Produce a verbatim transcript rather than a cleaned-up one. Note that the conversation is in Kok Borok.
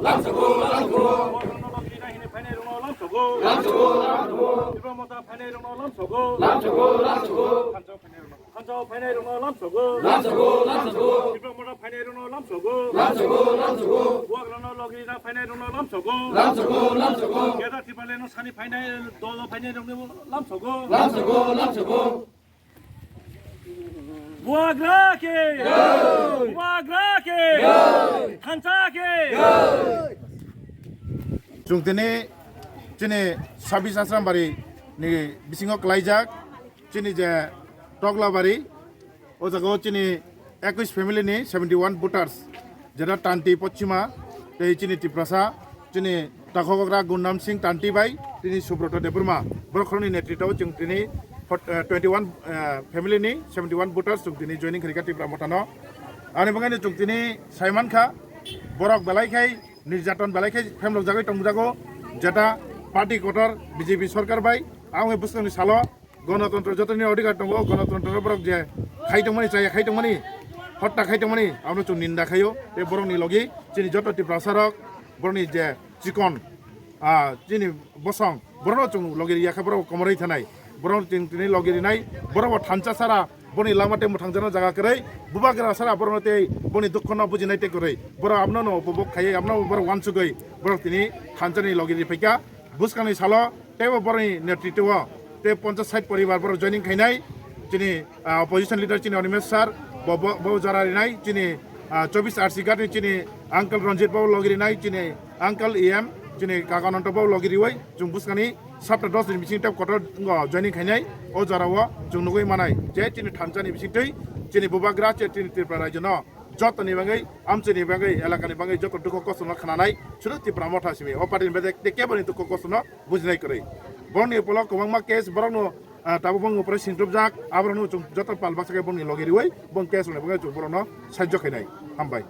Lamsogo, lamsogo. Borokno logirina hini phainairokno lamsogo. Lamsogo, lamsogo. Tipra Motha phainairokno lamsogo. Lamsogo, lamsogo. Thansa phainairokno, thansa phainairokno lamsogo. Lamsogo, lamsogo. Tipra Motha phainairokno lamsogo. Lamsogo, lamsogo. Bubagrano logirina phainairokno lamsogo. Lamsogo, lamsogo. Keda Tipraleno sani phainai, dolo phainairokno lamsogo. Lamsogo, lamsogo. Bubagra ke! Bubagra ke! Thansa ke! Chwng tini chini sabis Asrambari ni bisingo klaijak chini je Toglabari, o jaga o chini ekwis family ni seventy one voters, jeta Tanti Pochima tei chini Tiprasa, chini Takhokgra Gundam Singh Tanti bai tini Subroto Debbarma, borok khoroknwi netritwo chwng tini fort-, eh, twenty one, eh, family ni seventy one voters chwng tini joining khaikha Tipra Mothano. Ani bagwi chwng tini saimankha borok belai khai nirjaton belai khai phemlok jagwi tongjago, jeta party kotor B J P sorkar bai. Ang bwskangni salo Gonotontro jotoni odhikar tongo, gonotontro borok je khai tongmani, chaya khai tongmani, hotta khai tongmani, abono chwng ninda khaio. Tei borokni logi chini joto Tiprasa rok, borokni je chikon, ah, chini bosong, borokno chwng logi riya khe borok komorwi thanai, borok chwng tini logi rinai, borok bo thansa sara, boni lama tei mwthangjakno jaga kwrwi, bubagra sara borokno tei boni dukhono bujinai tei kwrwi, borok abono no upobhog khaiwi, abono borok uansugwi borok tini thansani logi ri phaikha. Bwskangni salo teibo borokni netritwo tei ponchas sait poribar borok joining khainai. Chini, ah, opposition leader chini Animesh sir bo, bo, bo jora rinai. Chini, ah, chobis R C ghat ni chini uncle Ranjit bo logi rinai. Chini uncle E M chini kaka Ananto bo logi riwi chwng bwskangni sapta dos ni bising tei kotor wngkha joining khainai. O jora o chwng nugwi manai je chini thansani bisingtwi chini bubagra che chini Tripura rajyo no jotoni bagwi, amchaini bagwi, elakani bagwi joto dukho kostono khnanai, sudu Tipra Motha simi. O party ni bagwi tei keboni dukho kostono bujinai kwrwi. Borokni ulo kwbangma case borokno, ah, tabuk bongni upore sintupjak, aborokno chwng joto pal baksa khe bongni logi riwi, bong case rokni bagwi chwng borokno sahajyo khainai. Hambai.